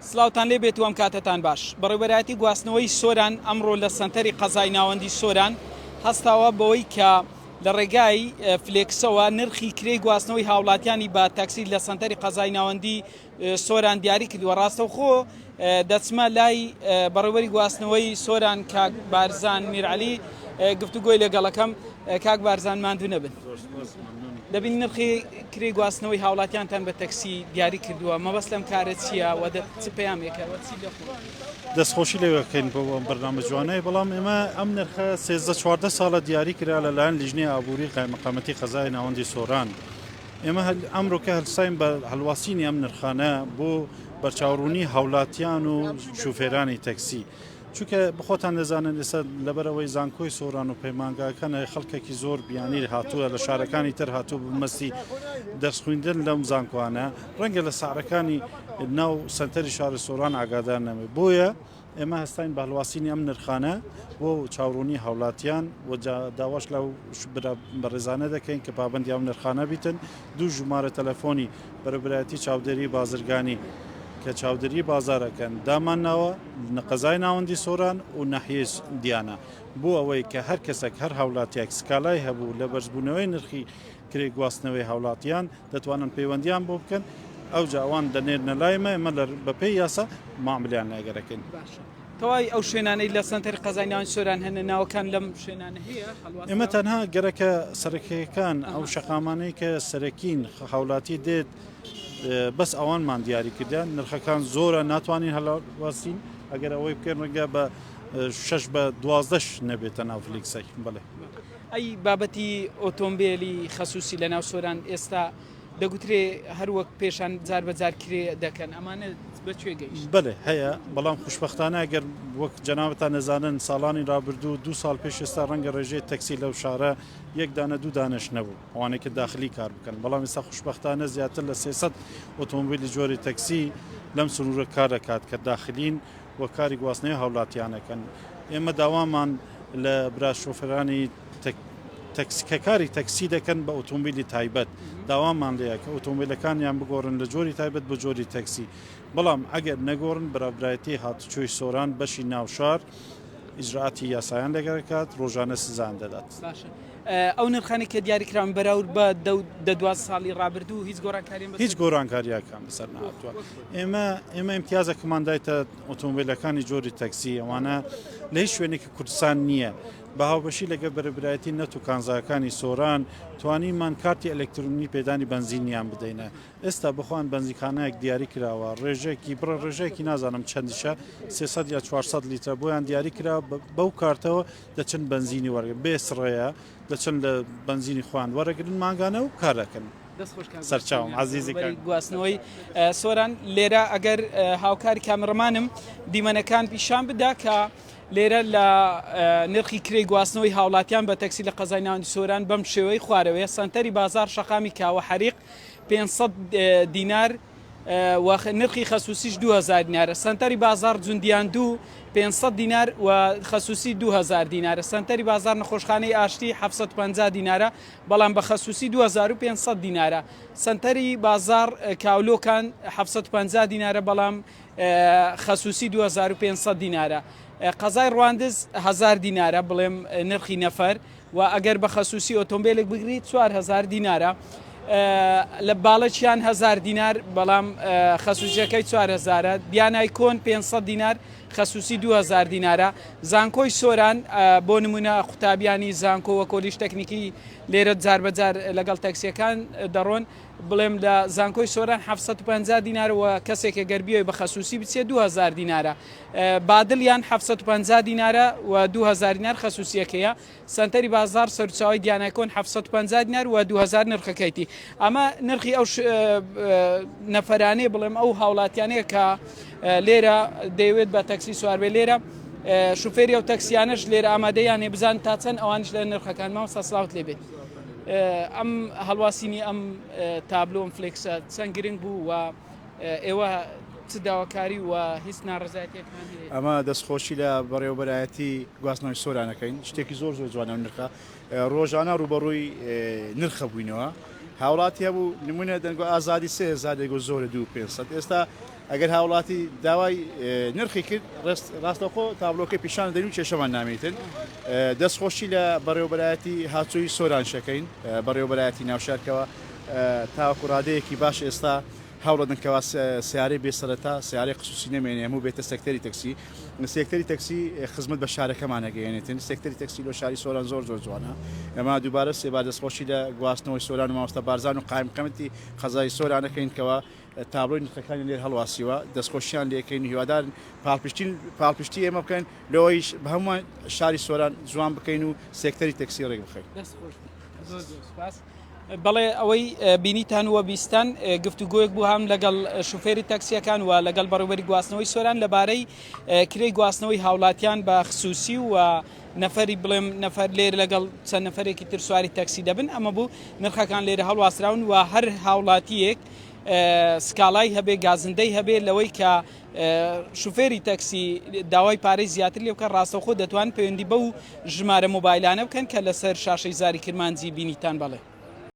سڵاوتان لێ بێت و ئەم کاتەتان باش. بەڕێوبەرایەتی گواستنەوەی سۆران ئەمڕۆ لە سەنتەری قەزای ناوەندی سۆران هەستاوە بەوەی کە لە ڕێگای فلێکسەوە نرخی کرێی گواستنەوەی هاوڵاتیانی بە تاکسی لە سەنتەری قەزای ناوەندی سۆران دیاری کردووە. ڕاستەوخۆ دەچمە لای بەڕێوەری گواستنەوەی سۆران کاک بارزان میرعەلی گفتوگۆی لەگەڵەکەم. کاک بارزان ماندوو نەبن. دەبین نرخی کرێی گواستنەوەی هاوڵاتیانتان بە تەکسی دیاری کردووە، مەبەست لەم کارە چییە و چ پەیامێکە و چی لە خۆ؟ دەستخۆشی لێ ئەکەین بۆ ئەم بەرنامە جوانەی، بەڵام ئێمە ئەم نرخە 13 14 ساڵە دیاری کرا لەلایەن لیژنەی ئابووری قایمقامەتی قەزای ناوەندی سۆران. ئێمە ئەمڕۆ کە هەلساین بە هەلواسینی ئەم نرخانە بۆ بەرچاوڕوونی هاولاتیان و شوفێرانی تەکسی. چونکە بخۆتان دەزانن ئێستا لەبەرئەوەی زانکۆی سۆران و پەیمانگاکان هەیە خەڵکێکی زۆر بیانی هاتووە لە شارەکانی تر هاتوو بمەستی دەرس خویندن لەم زانکۆانە ڕەنگە لە سعرەکانی ناو سەنتەری شاری سۆران ئاگادار نەبێت بۆیە ئێمە هەستاین بە هەڵواسینی ئەم نرخانە بۆ چاوڕوونی هاوڵاتیان و داواش لەو برا بەڕێزانە دەکەین کە پابەندی ئەم نرخانە بیتن دوو ژمارە تەلەفۆنی بەرەبرایەتی چاودێری بازرگانی کە چاودێری بازارەکەن دامان ناوە لە قەزای ناوەندی سۆران و ناحیەی دیانا بۆ ئەوەی کە هەر کەسێک هەر هاولاتیەک سکالای هەبوو لە بەرزبوونەوەی نرخی کرێ گواستنەوەی هاولاتیان دەتوانن پەیوەندیان بۆ بکەن ئەوجا ئەوان دەنێرنە لای مە ئێمە بەپێی یاسا معاملیان لەگەرەکەین. باشە تەواوی ئەو شوێنانەی لە سەنتەری قەزای ناوەندی سۆران هەنە ناوەکان لەم شوێنانە هەیە هەڵواسراوە؟ ئێمە تەنها گەرەکە سەرەکیەکان ئەو شەقامانەی کە سەرەکین هاولاتی دێت بەس ئەوانمان دیاری کردە نرخەکان زۆرە ناتوانین هەڵواسین ئەگەر ئەوەی بکەین ڕەنگە بە شەش بە دوازدەش نەبێتە ناو فلیکسەی بەڵێ. ئەی بابەتی ئۆتۆمبێلی خەسوسی لە ناو سۆران ئێستا دەگوترێ هەر وەک پێشان جار بە جار کرێ دەکەن ئەمانە بە کوێ گەیشت؟ بەلێ هەیە بەڵام خوشبەختانە ئەگەر وەک جەنابتان دەزانن ساڵانی رابردوو دوو ساڵ پێش ئێستا ڕەنگە ڕێژەی تەکسی لەو شارە یەک دانە دوو دانەش نەبوو ئەوانەی کە داخلی کار بکەن بەڵام ئێستا خوشبەختانە زیاتر لە 300 ئۆتۆمبیلی جۆری تەکسی لەم سنوورە کار دەکات کە داخلین و کاری گواستنەوەی هاوڵاتیانەکەن ئێمە داوامان لە برا شۆفێرانی تەکسی کە کاری تەکسی دەکەن بە ئۆتۆمبیلی تایبەت داوامان لێیە کە ئۆتۆمبیلەکانیان بگۆڕن لە جۆری تایبەت بۆ جۆری تەکسی بەڵام ئەگەر نەگۆڕن بەرابرایەتی هاتوچۆی سۆران بەشی ناوشار ئیجرائاتی یاسایان لەگەڵ دەکات ڕۆژانە سزایان دەدات. باشە ئەو نرخانەی کە دیاری کراون بەراورد بە دە دە 12 ساڵی ڕابردوو هیچ گۆڕانکاریان بەسەر هیچ گۆڕانکارییەکان بەسەر نەهاتووە ئێمە ئێمە ئیمتیازێکمان دایتە ئۆتۆمبیلەکانی جۆری تەکسی ئەوانە لە هیچ شوێنێکی کوردستان نییە بە هاوبەشی لەگەڵ بەرێبرایەتی نەوت و کانزاکانی سۆران توانیمان کارتی ئەلکترونی پێدانی بەنزینیان بدەینە ئێستا بخوان بەنزیخانەیەک دیاری کراوە ڕێژەیەکی بڕە ڕێژەیەکی نازانم چەندیشە 300 یا 400 لیترە بۆیان دیاری کرا بەو کارتەوە دەچن بەنزینی وەرگن بێ سڕەیە دەچن لە بەنزینی خۆیان وەرەگرن مانگانە و کار دەکەن. سەرچاوم عەزیزی کاک. گواستنەوەی سۆران لێرە ئەگەر هاوکاری کامێڕەمانم دیمەنەکان پیشان بدا کە لێرە لە نرخی کرێی گواستنەوەی هاوڵاتیان بە تەکسی لە قەزای ناوەندی سۆران بەم شێوەی خوارەوەیە سەنتەری بازار شەقامی کاوە حەریق 500 دینار و نرخی خەسوسیش 2000 دینارە سەنتەری بازار جوندیان دوو 500 دینار و خەسوسی 2000 دینارە سەنتەری بازار نەخۆشخانەی ئاشتی 750 دینارە بەڵام بە خەسوسی 2500 دینارە سەنتەری بازار کاولۆکان 750 دینارە بەڵام خەسوسی 2500 دینارە قەزای ڕواندز 1000 دینارە بڵێم نرخی نەفەر و ئەگەر بە خەسوسی ئۆتۆمبیلێک بگریت 4000 دینارە لە باڵەکیان 1000 دینار بەڵام خەسوسیەکەی 4000 دیانای کۆن 500 دینار خەسوسی 2000 دینارە زانکۆی سۆران بۆ نمونە قوتابیانی زانکۆ وە کۆلیژ تەکنیکی لێرە جار بەجار لەگەڵ تەکسیەکان دەڕۆن بڵێم لە زانکۆی سۆران 750 دینار و کەسێک گەر بیەوێ بە خەسوسی بچێت 2000 دینارە بادلیان 750 دینارە و 2000 دینار خەسوسیەکەیە سەنتەری بازاڕ سەرچاوەی دیانای کۆن 750 دینار و 2000 نرخەکەیتی ئەمە نرخی ئەو نەفەرانەیە بڵێم ئەو هاوڵاتیانەیە کە لێرە دەیەوێت بە تەکسی سواربێ لێرە شوفێری ئەو تەکسیانەش لێرە ئامادەیان هەیە بزان تا چەند ئەوانیش لە نرخەکان مامۆستا سڵاوت لێ بێت ئەم هەڵواسینی ئەم تابلۆ ئەم فلێکسە چەند گرنگ بوو و ئێوە چ داواکاری و هیچ ناڕەزایەتیەکمان هەیە؟ ئەمە دەستخۆشی لە بەڕێوەبەرایەتی گواستنەوەی سۆران ئەکەین شتێکی زۆر زۆر جوانە ئەو نرخە ڕۆژانە ڕووبەڕووی نرخە بووینەوە هاوڵاتی هەبوو نمونە دەنگۆ ئازادی 3000 دەیگۆ زۆرە 2500 ئێستا. ئەگەر هاوڵاتی داوای نرخی کرد ڕاستەوخۆ تابلۆکەی پیشان دەین و کێشەمان نامێنێتن. دەستخۆشی لە بەڕێوەبەرایەتی هاتووی سۆران شەکەین، بەڕێوەبەرایەتی ناوشارکەوە تاوەکو ڕادەیەکی باش ئێستا هەوڵەدەن کەوا سیارەی بێ سەرەتا سیارەی خسوسی نەمێنێ هەموو بێتە سێکتەری تەکسی. سێکتەری تەکسی خزمەت بە شارەکەمان ئەگەیەنێتن. سێکتەری تەکسی لۆ شاری سۆران زۆر زۆر جوانە. ئێمە دووبارە سێبار دەستخۆشی لە گواستنەوەی سۆران و مامۆستا بارزان و قایمقەمەتی قەزای سۆران ئەکەین کەوا تابلۆی نرخەکانیان لێر هەڵواسیوە، دەستخۆشیان لێکەین و هیوادارن پاڵپشتین پاڵپشتی ئێمە بکەن لەوەیش بە هەمووان شاری سۆران جوان بکەین و سێکتەری تەکسی ڕێک بخەین. دەست خۆش بێت. زۆر زۆر سپاس. بەڵێ ئەوەی بینیتان و بیستان گفتوگۆیەک بوو هەم لەگەڵ شوفێری تاکسیەکان و لەگەڵ بەڕێوبەری گواستنەوەی سۆران لەبارەی کرێی گواستنەوەی هاوڵاتیان بە خسوسی و نەفەری بڵێم نەفەر لێر لەگەڵ چەند نەفەرێکی تر سواری تاکسی دەبن ئەمە بوو نرخەکان لێرە هەڵواسراون و هەر هاوڵاتیەک سکاڵای هەبێ گازندەی هەبێ لەوەی کە شوفێری تەکسی داوای پارەی زیاتر لێ بکە ڕاستەوخۆ دەتوان پەیوەندی بەو ژمارە مۆبایلانە بکەن کە لەسەر شاشەی زاری کرمانجی بینیتان بەڵێ.